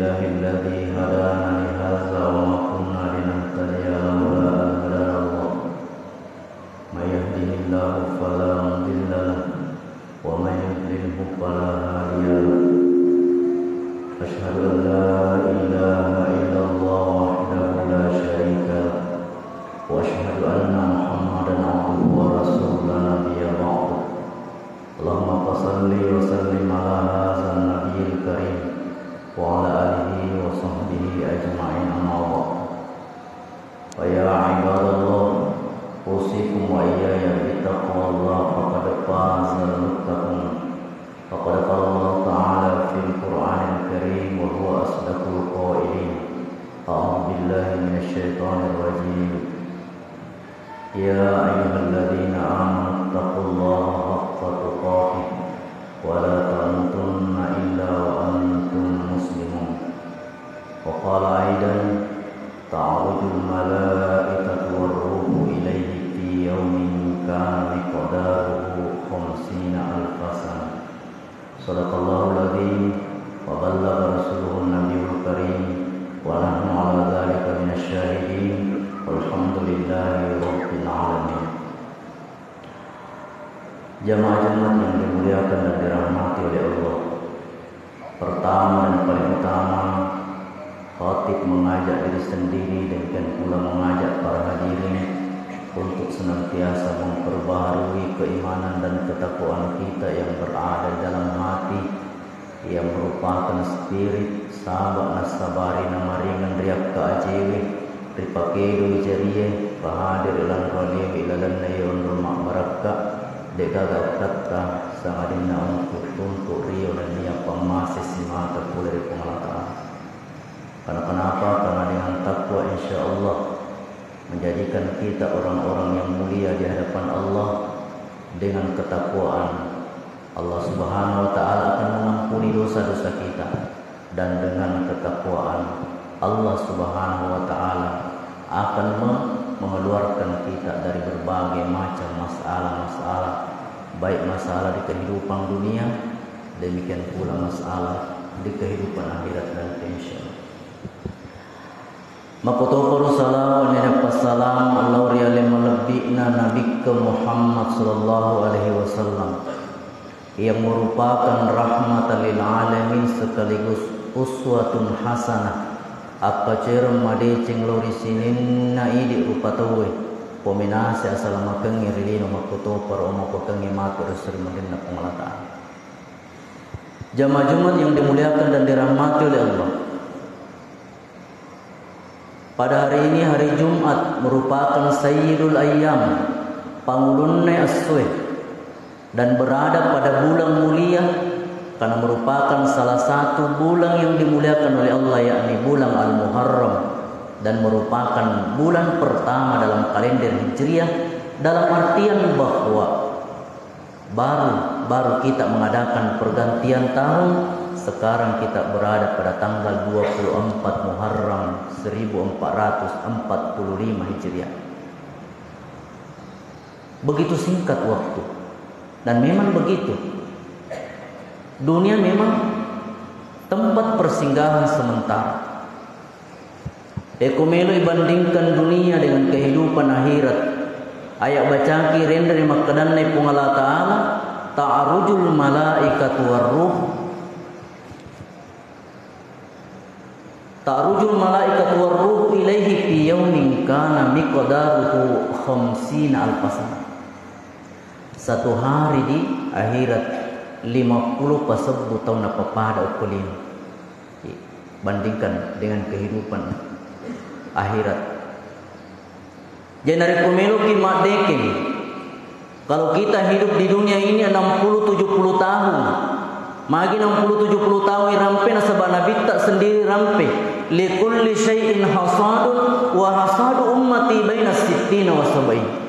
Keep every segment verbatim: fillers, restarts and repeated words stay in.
لله الذي هدانا لهذا وما كنا لنهتدي لولا أن هدانا الله. من يهده الله فلا مضل له، ومن يضلله فلا هادي له. أشهد أن لا إله إلا الله وحده لا شريك له، وأشهد أن محمدا عبده ورسوله لا نبي بعده. اللهم فصل وسلم على هذا النبي الكريم وعلى آله وصحبه أجمعين، أما بعد. فيا عباد الله، أوصيكم وإياي بتقوى الله، فقد فاز المتقون. فقد قال الله تعالى في القرآن الكريم وهو أصدق القائلين: أعوذ بالله من الشيطان الرجيم. يا أيها الذين آمنوا اتقوا الله حق تقاته ولا تموتن إلا وأنتم مسلمون. وقال أيضا: تعرج الملائكة والروح إليه في يوم كان مقداره خمسين ألف سنة. صدق الله العظيم وبلغ رسوله النبي الكريم ونحن على ذلك من الشاهدين والحمد لله رب العالمين. Jamaah Jumat yang dimuliakan dan dirahmati oleh Allah. Pertama dan paling utama, khatib mengajak diri sendiri, demikian pula mengajak para hadirin untuk senantiasa memperbaharui keimanan dan ketakwaan kita yang berada di dalam hati, yang merupakan spirit saba' nassabari namaringeng ri akka ajewe, ripakedoi jarie, pahadir lanro alewe ilalenna iye onrong mabbarakka, de'gaga akkatta sangadinna untuk tuntu' rio nennia pammase simata pole ri Puang Allah Ta'ala. Karena kenapa? Karena dengan takwa, insya Allah, menjadikan kita orang-orang yang mulia di hadapan Allah. Dengan ketakwaan, Allah Subhanahu wa Ta'ala akan mengampuni dosa-dosa kita, dan dengan ketakwaan, Allah Subhanahu wa Ta'ala akan me-, mengeluarkan kita dari berbagai macam masalah-masalah, baik masalah di kehidupan dunia, demikian pula masalah di kehidupan akhirat nanti, insya Allah. Makkutoparo salawat nennia passalama lao ri ale malebbi'na Nabikka Muhammad sallallahu alaihi wasallam, yang merupakan rahmatan lil alamin sekaligus uswatun hasanah, appacereng madeceng lao ri sininna idi rupa tauwe, pomenase asalamakengnge ri lino makkutoparo makkukkuangnge matu ri seri munrinna Puang Allah Ta'ala. Jamaah Jumat yang dimuliakan dan dirahmati oleh Allah. Pada hari ini, hari Jumat, merupakan sayyidul ayyam, pangulunna essoe, dan berada pada bulan mulia, karena merupakan salah satu bulan yang dimuliakan oleh Allah, yakni bulan Al-Muharram, dan merupakan bulan pertama dalam kalender Hijriah, dalam artian bahwa baru, baru kita mengadakan pergantian tahun, sekarang kita berada pada tanggal dua puluh empat Muharram seribu empat ratus empat puluh lima Hijriah. Begitu singkat waktu. Dan memang begitu. Dunia memang tempat persinggahan sementara. Eko melo ibandingkan dunia dengan kehidupan akhirat, aya' bacaki renre makkedanna Puang Allah Ta'ala, "Ta'rujul malaikatu warruh." "Ta'rujul malaikatu warruhu ilaihi fi yaumin kana miqdaruhu khamsina alfa sanah." Satu hari di akhirat lima puluh pasebbu taung napapada okko lino. Bandingkan dengan kehidupan akhirat. Jadi narekko meloki maddekeng, kalau kita hidup di dunia ini enam puluh tujuh puluh tahun, magi enam puluh tujuh puluh tahun irampe, nasaba Nabitta sendiri rampe, "Likulli syai'in hasadun wa hasadu ummati baina sittina wa sab'in."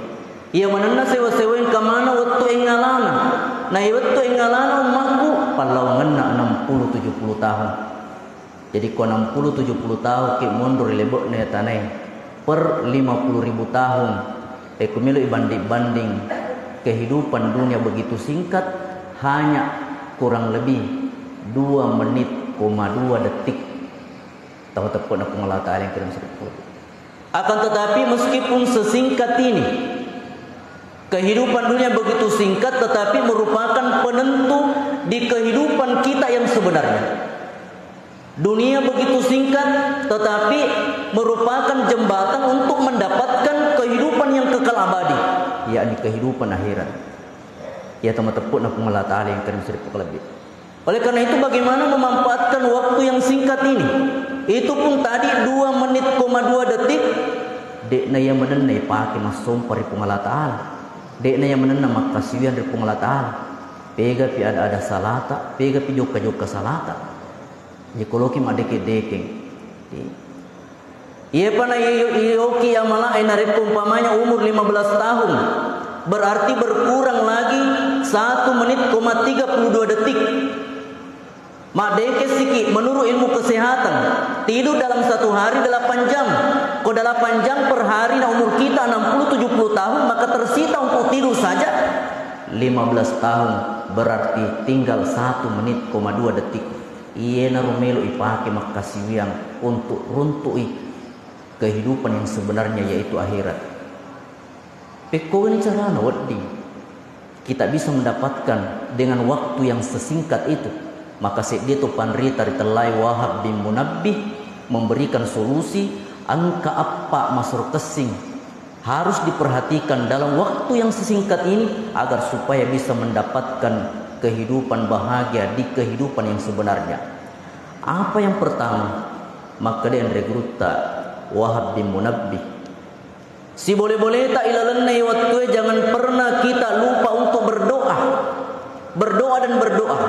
Iya manenna sewa-sewa engka maneng wettu engngalana. Na iya wettu engngalana ummakku, pallawangenna enam puluh tujuh puluh tahun. Jadi ko enam puluh tujuh puluh tahun ki monro ri lebo'na tanae per lima puluh ribu tahun. E, ko melo ibanding-banding kehidupan dunia begitu singkat, hanya kurang lebih dua menit koma dua detik. Tau teppe'na Puang Allah Ta'ala yang kirim siripun. Akan tetapi, meskipun sesingkat ini, kehidupan dunia begitu singkat, tetapi merupakan penentu di kehidupan kita yang sebenarnya. Dunia begitu singkat, tetapi merupakan jembatan untuk mendapatkan kehidupan yang kekal abadi, yakni kehidupan akhirat. Ya, tau teppe'na Puang Allah Ta'ala yang kirim siripun lebih. Oleh karena itu, bagaimana memanfaatkan waktu yang singkat ini? Itu pun tadi dua menit koma dua detik, de'na iya manenna ipake massompa ri Puang Allah Ta'ala. De'na iya manenna makkasiwiang ri Puang Allah Ta'ala. Pegapi ada-ada salata, pegapi jokka-jokka salata. Iya koloki maddeke-dekeng. Iyapa na iyo-, iyoki amala'e narekko umpamanya umur lima belas tahun, berarti berkurang lagi satu menit koma tiga puluh dua detik. Maddeke siki menurut ilmu kesehatan, tidur dalam satu hari delapan jam. Ko delapan jam per hari na umur kita enam puluh tujuh puluh tahun, maka tersita untuk tidur saja lima belas tahun, berarti tinggal satu menit koma dua detik. Iyenaro melo ipake makkasiwiang untuk runtu'i kehidupan yang sebenarnya, yaitu akhirat. Pekkogani carana wedding kita bisa mendapatkan dengan waktu yang sesingkat itu? Maka seddie to panrita ritellai Wahab bin Munabbih memberikan solusi engka eppa masero kessing harus diperhatikan dalam waktu yang sesingkat ini agar supaya bisa mendapatkan kehidupan bahagia di kehidupan yang sebenarnya. Apa yang pertama? Makkeda anre gurutta Wahab bin Munabbih, siboleh-bolehta ilalenna wattue jangan pernah kita lupa untuk berdoa. Berdoa dan berdoa.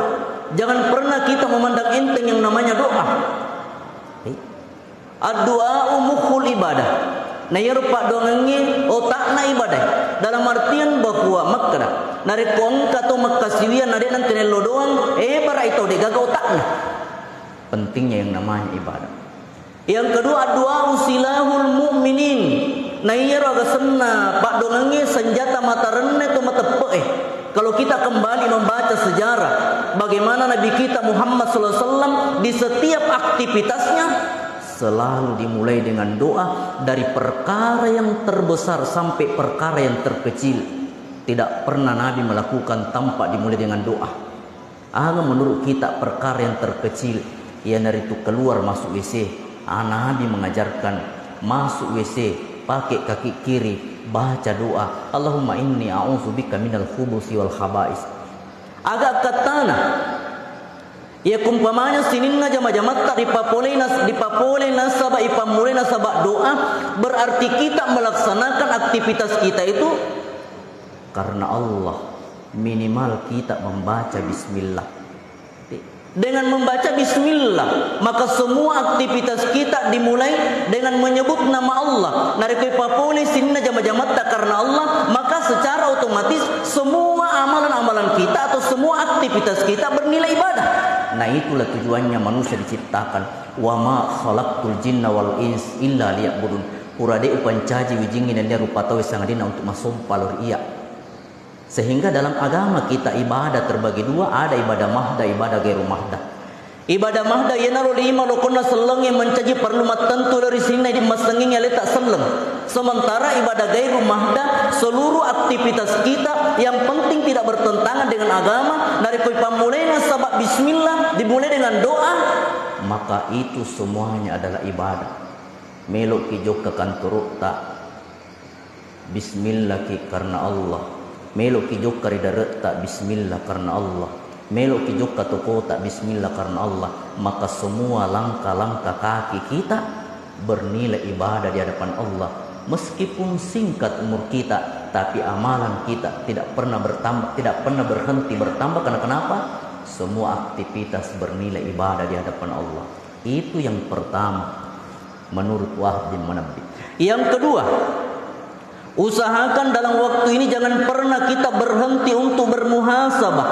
Jangan pernah kita memandang enteng yang namanya doa. Addu'a'u mukhul ibadah. Na iyaro paddoangengnge otakna ibadah. Dalam artian bahwa makkeda, narekko engka to makkasiwiang na de' nengka nello doang, ebara'i tau de' gaga otakna. Pentingnya yang namanya ibadah. Yang kedua, addu'a'u silahul mu'minin. Na iyaro aga senna paddoangengnge senjata matarenne to mateppe'e. Kalau kita kembali membaca sejarah, bagaimana Nabi kita Muhammad sallallahu alaihi wasallam di setiap aktivitasnya selalu dimulai dengan doa, dari perkara yang terbesar sampai perkara yang terkecil. Tidak pernah Nabi melakukan tanpa dimulai dengan doa. Aga menurut kita perkara yang terkecil, iyanaritu keluar masuk W C. Ah, Nabi mengajarkan, masuk W C, pakai kaki kiri, baca doa, "Allahumma inni a'udzubika minal khubusi wal khaba'is." Aga kattana, iya kumpamanya sininna jama-jamatta dipapolei nas-, dipapolei nasaba ipammulai nasaba doa, berarti kita melaksanakan aktivitas kita itu karena Allah, minimal kita membaca bismillah. Dengan membaca bismillah, maka semua aktivitas kita dimulai dengan menyebut nama Allah. Narekko ipapole sininna jama-jamatta karena Allah, maka secara otomatis semua amalan-amalan kita atau semua aktivitas kita bernilai ibadah. Nah, itulah tujuannya manusia diciptakan. "Wa ma khalaqtul jinna wal ins illa liya'budun." Pura de' upancaji wijingngi nennia rupa tau sangadinna untuk masompa lao ri Iyya. Sehingga dalam agama kita ibadah terbagi dua, ada ibadah mahda, ibadah gairu mahda. Ibadah mahda iyanaro lima lokonna sellengnge mancaji parellu mattentu lao ri sininna massengngi aleta selleng. Sementara ibadah gairu mahda, seluruh aktivitas kita yang penting tidak bertentangan dengan agama, narekko ipammulai nasaba bismillah, dimulai dengan doa, maka itu semuanya adalah ibadah. Meloki jokka kantoro'ta, bismillaki karena Allah. Meloki jokka ri dare'ta, bismillah karena Allah. Meloki jokka tokota, bismillah karena Allah. Maka semua langkah-langkah kaki kita bernilai ibadah di hadapan Allah. Meskipun singkat umur kita, tapi amalan kita tidak pernah bertambah, tidak pernah berhenti bertambah. Karena kenapa? Semua aktivitas bernilai ibadah di hadapan Allah. Itu yang pertama, menurut Wahab bin Munabbih. Yang kedua, usahakan dalam waktu ini jangan pernah kita berhenti untuk bermuhasabah.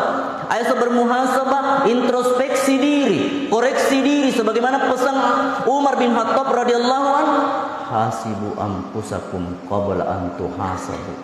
Ayat bermuhasabah, introspeksi diri, koreksi diri, sebagaimana pesan Umar bin Khattab radhiyallahu anhu, "Hasibu anfusakum qabla an tuhasabu."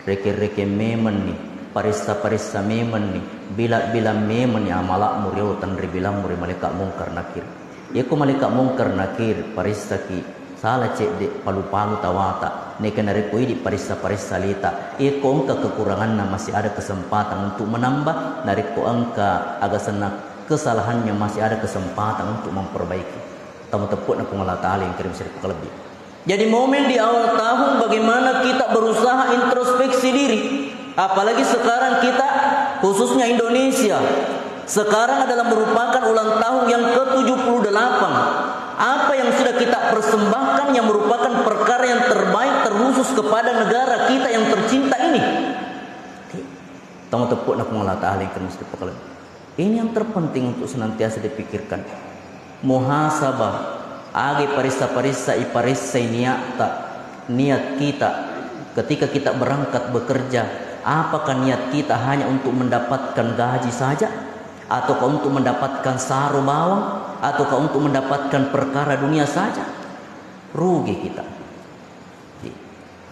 Reke-reke memenni, paressa-paressa memenni, bila-bila memenni amala'mu riolo tenribilammu ri malaeka' Mungkar Nakir. Yekko malaika Mungkar Nakir paressaki, sala cedde, palu-palu tawata, neka narekko idi paressa-paressa aleta, yekko engka kekuranganna masih ada kesempatan untuk menambah, narekko engka aga senna kesalahannya masih ada kesempatan untuk memperbaiki. Tau mateppe'na Puang Allah Ta'ala yang kirim sirip kalebbi. Jadi momen di awal tahun bagaimana kita berusaha introspeksi diri. Apalagi sekarang kita, khususnya Indonesia, sekarang adalah merupakan ulang tahun yang ketujuh puluh delapan. Apa yang sudah kita persembahkan yang merupakan perkara yang terbaik terkhusus kepada negara kita yang tercinta ini? Tau mateppe'na Puang Allah Ta'ala yang kirim sirip kalebbi. Ini yang terpenting untuk senantiasa dipikirkan. Muhasabah, agi paressa-paressa iparessai niatta, niat kita ketika kita berangkat bekerja, apakah niat kita hanya untuk mendapatkan gaji saja? Ataukah untuk mendapatkan saro bawang? Ataukah untuk mendapatkan perkara dunia saja? Rugi kita.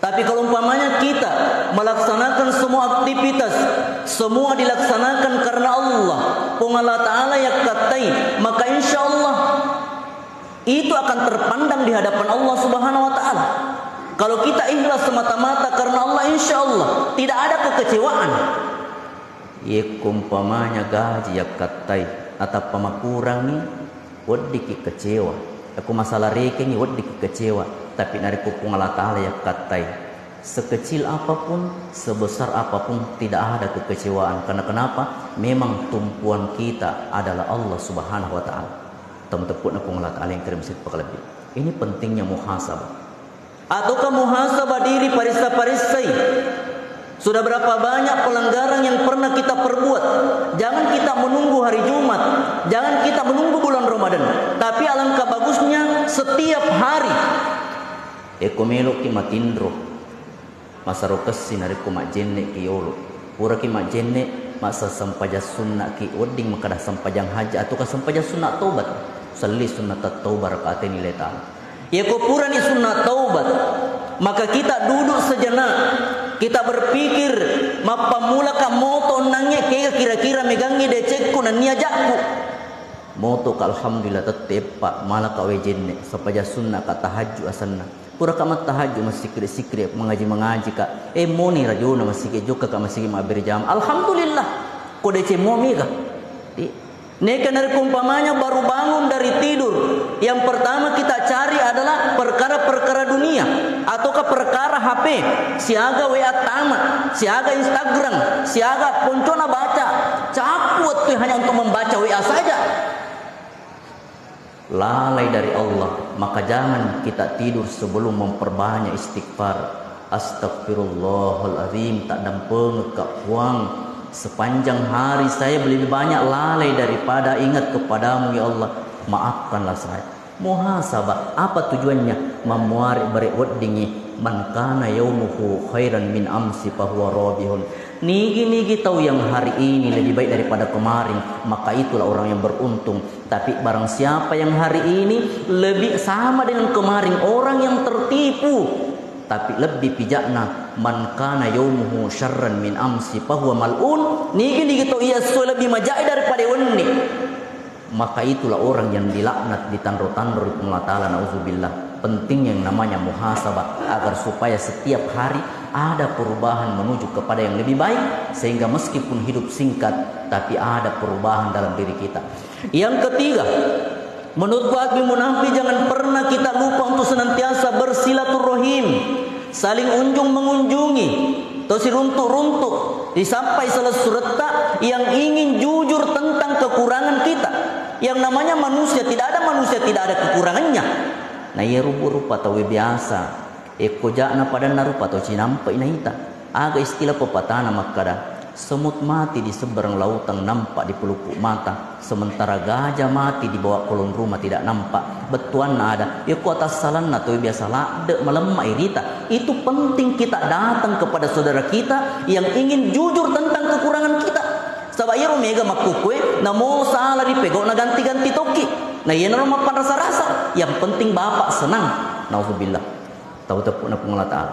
Tapi kalau umpamanya kita melaksanakan semua aktivitas, semua dilaksanakan karena Allah, Puang Allah Ta'ala yakkattai, maka insya Allah itu akan terpandang di hadapan Allah Subhanahu wa Ta'ala. Kalau kita ikhlas semata-mata karena Allah, insya Allah tidak ada kekecewaan. Yekko umpamanya gaji yakkattai, natappa makurangi, weddikki kecewa. Yekko masalah rekengngi, weddikki kecewa. Tapi narekko Puang Allah Ta'ala yakkattai, sekecil apapun, sebesar apapun, tidak ada kekecewaan. Karena kenapa? Memang tumpuan kita adalah Allah Subhanahu wa Ta'ala. Tau mateppe'na Puang Allah Ta'ala yang kirim sirip kalebbi. Ini pentingnya muhasabah. Ataukah muhasabah diri, paressa-paressai. Sudah berapa banyak pelanggaran yang pernah kita perbuat? Jangan kita menunggu hari Jumat, jangan kita menunggu bulan Ramadan. Tapi alangkah bagusnya setiap hari. Yekko meloki matinro, masaro kessi narekko majjenne'ki yolo. Puraki majjenne', massempajang sunna'ki, wedding makkada sempajang hajat ataukah sempajang sunna taubat. Usalli sunnata taubat rak'ataini lillah ta'ala. Yekko purani sunna taubat, maka kita duduk sejenak. Kita berpikir, mappammulaka moto onnangnge, kega kira-kira megangngi decekku nennia jakku. Motoka, alhamdulillah, tette eppa, malaka wae jenne, sempajang sunnaka, tahajju asenna. Puraka mattahajju, massikkiri-sikkiri, mangaji-mangajika. Eh, moni rajona massigi, jokkaka massigi mabbere jama. Alhamdulillah. Ko deceng mua mega. Di, neka narekko umpamanya baru bangun dari tidur, yang pertama kita cari adalah perkara-perkara dunia ataukah perkara H P, siaga W A tamat, siaga Instagram, siaga poncona baca. Cappu wettu hanya untuk membaca W A saja. Lalai dari Allah, maka jangan kita tidur sebelum memperbanyak istighfar. Astagfirullahaladzim, taddampengekka Puang. Sepanjang hari saya lebih banyak lalai daripada ingat kepadamu, ya Allah. Maafkanlah saya. Muhasabah, apa tujuannya? Mammuare bare weddingngi, "Man kana yaumuhu khairan min amsi fahuwa rabihun." Nigi-nigi tau yang hari ini lebih baik daripada kemarin, maka itulah orang yang beruntung. Tapi barang siapa yang hari ini lebih sama dengan kemarin, orang yang tertipu. Tapi lebih pijakna, "Man kana yaumuhu syarran min amsi fahuwa mal'un." Nigi-nigi tau iya esso lebih majai daripada wenni, maka itulah orang yang dilaknat, ditanro-tanro ri Puang Allah Ta'ala, nauzubillah. Penting yang namanya muhasabah, agar supaya setiap hari ada perubahan menuju kepada yang lebih baik, sehingga meskipun hidup singkat, tapi ada perubahan dalam diri kita. Yang ketiga, menurutku, Habib Munafik, jangan pernah kita lupa untuk senantiasa bersilaturrahim, saling unjung mengunjungi, to siruntuk-runtuk, disampai selessuretta yang ingin jujur tentang kekurangan kita. Yang namanya manusia, tidak ada manusia tidak ada kekurangannya. Nah, iya rupa-rupa tauwe biasa. Ekko ja'na padanna rupa tau cinampe'i naita. Aga istilah pepatana makkada, "Semut mati di seberang lautan nampak di pelupuk mata, sementara gajah mati di bawah kolong rumah tidak nampak." Bettuanna ada, yekko atassalanna tauwe biasa ladde malemma irita. Itu penting kita datang kepada saudara kita yang ingin jujur tentang kekurangan kita. Saba iyaro mega makkukkue, namo sala ripegau naganti-ganti tokki. Nah, iyanaro mappanrasa-rasa. Yang penting bapak senang. Nauzubillah. Tau teppu'na Puang Allah Ta'ala.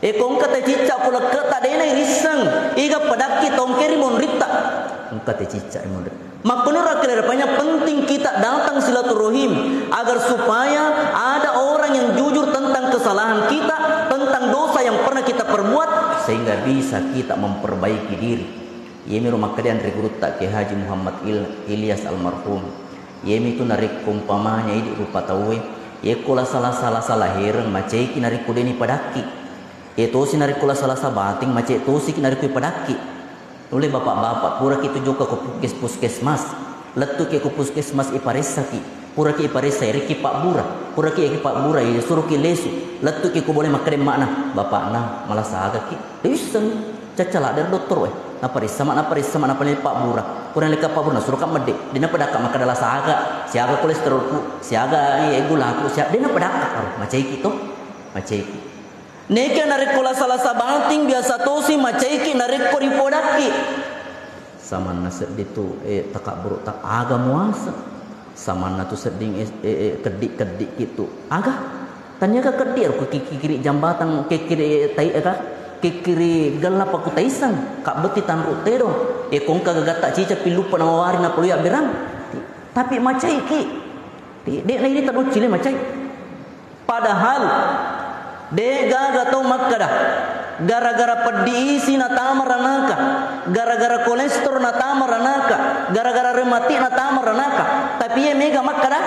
E, ko engka tecicca ku lekketa, de'na irisseng iga pedakki tongke ri monritta. Engka tecicca e monri. Makkoniro akkalerapanya penting kita datang silaturahim agar supaya ada orang yang jujur tentang kesalahan kita, tentang dosa yang pernah kita perbuat, sehingga bisa kita memperbaiki diri. Iyemiro makkeda anre gurutta Kiai Haji Muhammad Il-, Ilyas almarhum. Iyemitu narekko umpamanya idi rupa tauwe, yekko la sala-sala sala hereng, macaiki narekko deni padakki. Iya tosi narekko la salasa bating, macai tosiki narekko ipadakki. Nulle bapak-bapak, puraki tu jokka ko puskes-, puskesmas. Lettuki ko puskesmas iparessaki. Puraki iparessa, iriki pabbura. Puraki iriki pabbura, isuruki lesu. Lettuki ko bole makkeda emma'na, "Bapakna, malasa agaki." Dewisseng, cacca ladder dottoro e. Naparessa ma, naparessa ma, napale pabbura. Pura leka pabbura, nasuroka medde. Dena padakka makkeda lasa aga, siaga kolesterolku, siaga, eh, gulaku, siaga. Dena padakka, aro, macaiki to. Macaiki. Neke narekko lasa-lasa bating biasa tosi macaiki narekko ripodakki. Samanna seddi tu, eh, takabburu ta-, aga muaseng. Samanna tu sedding, eh, eh, eh, keddi-keddiki tu. Aga? Taniaga keddi ero ku ki-, kiri jambatang, kekiri, eh, tai, eh, ka? Kekiri gella pakutaisang, kabbetti tanru tedong. Eh, kongka gagatta cica pilluppa nawawari napalui abberang. Tapi macaiki. Ti-, de' nairita doccile macai. Padahal, de' gaga tau makkeda, gara-gara peddi isi natama ranaka, gara-gara kolesterol natama ranaka, gara-gara rematik natama ranaka. Tapi iye mega makkeda,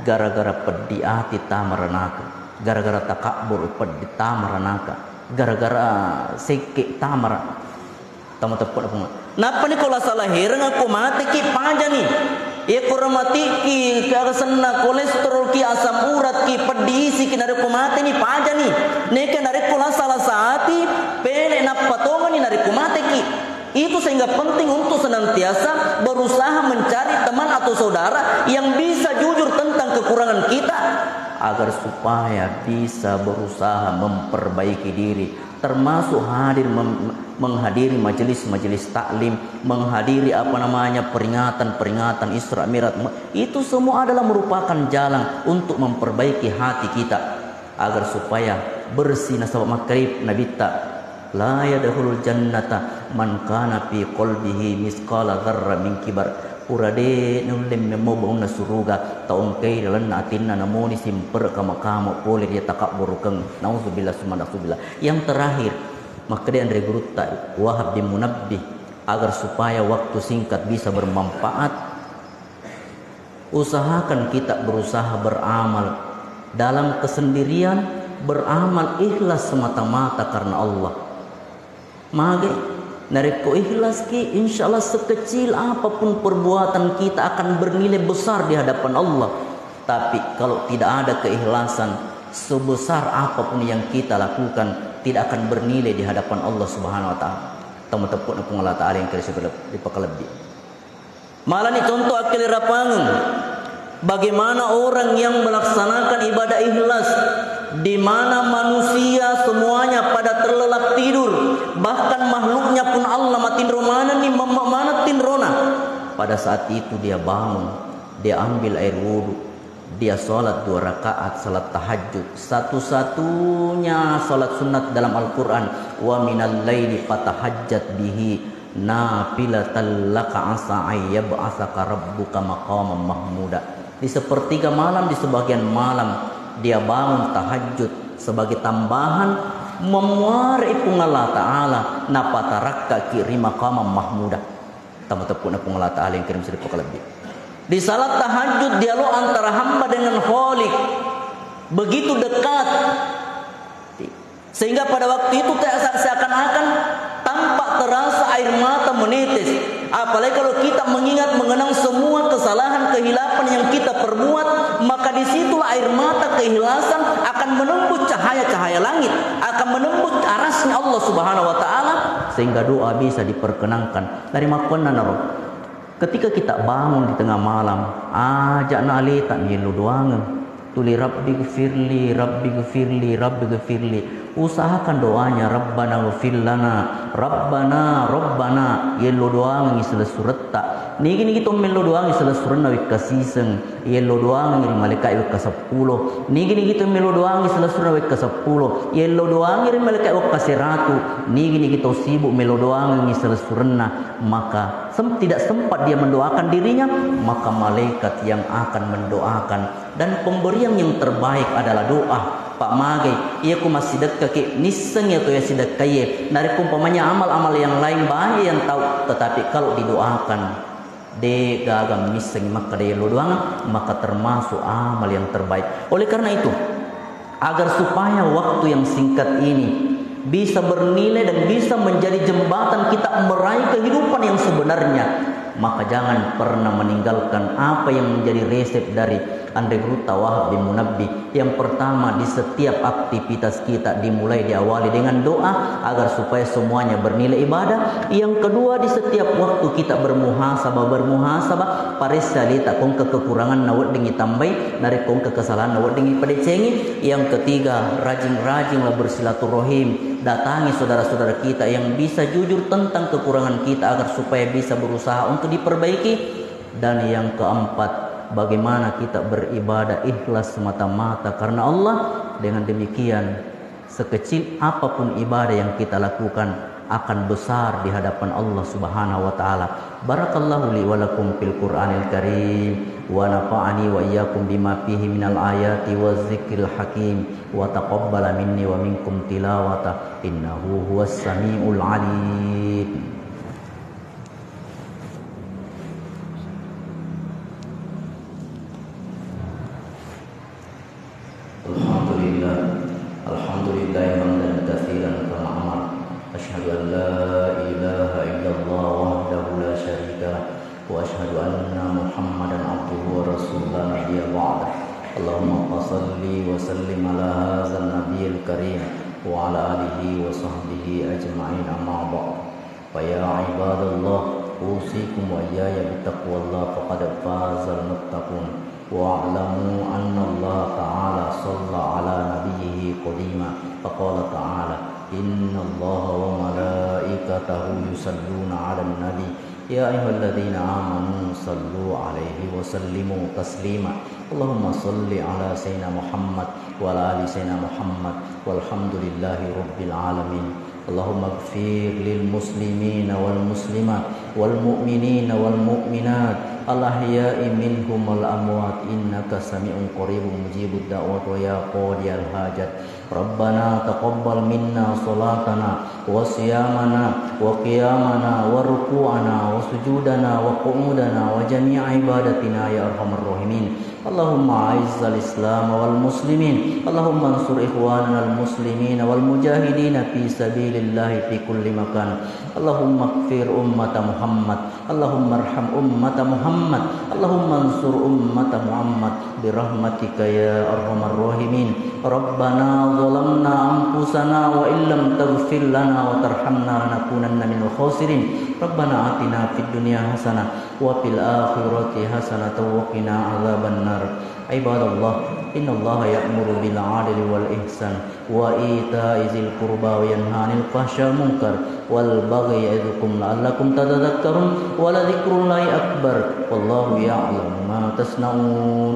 gara-gara peddi ati tama ranaka, gara-gara takabbur peddi tama ranaka, gara-gara sekke tama ra-, Tama teppe'na Puang. Nappani ko lasa lahereng ko mateki pajani. Iya ko rematiki, kasenna kolesterolki, asam uratki, peddi isiki, narekko mateni pajani. Neke narekko lasa-lasa ati, pele nappa tongeni narekko mateki. Itu sehingga penting untuk senantiasa berusaha mencari teman atau saudara yang bisa jujur tentang kekurangan kita agar supaya bisa berusaha memperbaiki diri. Termasuk hadir mem-, menghadiri majelis-majelis taklim, menghadiri apa namanya peringatan-peringatan Isra Mi'raj. Me-, itu semua adalah merupakan jalan untuk memperbaiki hati kita agar supaya bersih. Nasaba makkeda Nabitta, "La yadkhulul jannata man kana fi qalbihi misqala dzarra min kibar." Pura de' nulle memmo baunna suruga tau engkai lalenna atinna namoni simpere' kama-kama pole ri takabburukeng. Nauzubillah summa nauzubillah. Yang terakhir, makkeda anre gurutta Wahab bin Munabbih, agar supaya waktu singkat bisa bermanfaat, usahakan kita berusaha beramal dalam kesendirian, beramal ikhlas semata-mata karena Allah. Mage, narekko ikhlaski, insya Allah sekecil apapun perbuatan kita akan bernilai besar di hadapan Allah. Tapi kalau tidak ada keikhlasan, sebesar apapun yang kita lakukan, tidak akan bernilai di hadapan Allah Subhanahu wa Ta'ala. Tama teppu'na Puang Allah Ta'ala yang kira dipakalebbi. Malani contoh akkalerapangeng. Bagaimana orang yang melaksanakan ibadah ikhlas, di mana manusia semuanya pada terlelap tidur, bahkan makhluknya pun Allah matinro manenni, memme maneng tinrona. Pada saat itu dia bangun, dia ambil air wudhu, dia sholat dua rakaat, sholat tahajud. Satu-satunya sholat sunat dalam Al-Quran, "Wa minal laili fatahajjat bihi nafilatan laka asa ayyab'asaka rabbuka maqaman mahmuda." Di sepertiga malam, di sebagian malam, dia bangun tahajud sebagai tambahan memuarai Puang Allah Ta'ala, napatarakkaki ri maqaman mahmuda. Tama teppu'na Puang Allah Ta'ala yang kirim seri pakalebbi. Di salat tahajud, dialog antara hamba dengan Khalik begitu dekat. Sehingga pada waktu itu te-, se-, seakan-akan tampak terasa air mata menetes. Apalagi kalau kita mengingat mengenang semua kesalahan kehilapan yang kita perbuat, maka disitulah air mata keikhlasan akan menembus cahaya-cahaya langit, akan menembus arasnya Allah Subhanahu wa Ta'ala, sehingga doa bisa diperkenankan. Narimakkuannanaro, ketika kita bangun di tengah malam, aja'na aleta yello doangeng. Tuli, "Rabbi gfirli, Rabbi gfirli, Rabbi gfirli." Usahakan doanya, "Rabbana gfir lana, Rabbana, Rabbana." Yello doangengngi silessuretta. Nigi-nigi to mello doangi selessurenna wekka siseng, yello doangi ri malaikae wekka seppulo. Nigi-nigi to mello doangi selessurenna wekka seppulo, yello doangi ri malaikae wekka seratu. Nigi-nigi to sibuk mello doangi selessurenna, maka sem-, tidak sempat dia mendoakan dirinya, maka malaikat yang akan mendoakan. Dan pemberian yang terbaik adalah doa. Pak, magai, iya ku massidekkaki, nisseng iya to iya sidekkaie. Narekko umpamanya amal-amal yang lain banyak yang tahu, tetapi kalau didoakan, de gaga missengi makkeda yello doang, maka termasuk amal yang terbaik. Oleh karena itu, agar supaya waktu yang singkat ini bisa bernilai dan bisa menjadi jembatan kita meraih kehidupan yang sebenarnya, maka jangan pernah meninggalkan apa yang menjadi resep dari Anre Gurutta Wahab bin Munabbih. Yang pertama, di setiap aktivitas kita dimulai, diawali dengan doa agar supaya semuanya bernilai ibadah. Yang kedua, di setiap waktu kita bermuhasabah, bermuhasabah, paressa alita, ko engka kekuranganna wedding itambai, narekko engka kesalahanna wedding ipadecengi. Yang ketiga, rajin-rajinlah bersilaturahim, datangi saudara-saudara kita yang bisa jujur tentang kekurangan kita agar supaya bisa berusaha untuk diperbaiki. Dan yang keempat, bagaimana kita beribadah ikhlas semata-mata karena Allah. Dengan demikian, sekecil apapun ibadah yang kita lakukan akan besar di hadapan Allah Subhanahu wa Ta'ala. Barakallahu li wa lakum fil Qur'anil Karim, wa nafa'ani wa iyyakum bima fihi minal ayati wa zikril hakim, wa taqabbala minni wa minkum tilawata, innahu huwas samiul alim. الحمد لله. الحمد لله حمدا كثيرا كما أمر. أشهد أن لا إله إلا الله وحده لا شريك له، وأشهد أن محمدا عبده ورسوله لا نبي بعده. اللهم فصل وسلم على هذا النبي الكريم وعلى آله وصحبه أجمعين، أما بعد. فيا عباد الله، أوصيكم وإياي بتقوى الله، فقد فاز المتقون. واعلموا أن الله تعالى صلى على نبيه قديما، فقال تعالى: إن الله وملائكته يصلون على النبي، يا أيها الذين آمنوا صلوا عليه وسلموا تسليما. اللهم صل على سيدنا محمد وعلى آل سيدنا محمد، والحمد لله رب العالمين. اللهم اغفر للمسلمين والمسلمات والمؤمنين والمؤمنات الأحياء منهم والأموات إنك سميع قريب مجيب الدعوات ويا قاضي الحاجات. ربنا تقبل منا صلاتنا وصيامنا وقيامنا وركوعنا وسجودنا وقعودنا وجميع عبادتنا يا أرحم الراحمين. اللهم أعز الإسلام والمسلمين. اللهم انصر إخواننا المسلمين والمجاهدين في سبيل الله في كل مكان. اللهم اغفر أمة محمد. اللهم ارحم أمة محمد. اللهم انصر أمة محمد برحمتك يا أرحم الراحمين. ربنا ظلمنا أنفسنا وإن لم تغفر لنا وترحمنا لنكونن من الخاسرين. ربنا آتنا في الدنيا حسنة وفي الآخرة حسنة وقنا عذاب النار. عباد الله، إن الله يأمر بالعدل والإحسان وإيتاء ذي القربى وينهى عن الفحشاء والمنكر والبغي يعظكم لعلكم تتذكرون. ولذكر الله أكبر. والله يعلم ما تصنعون.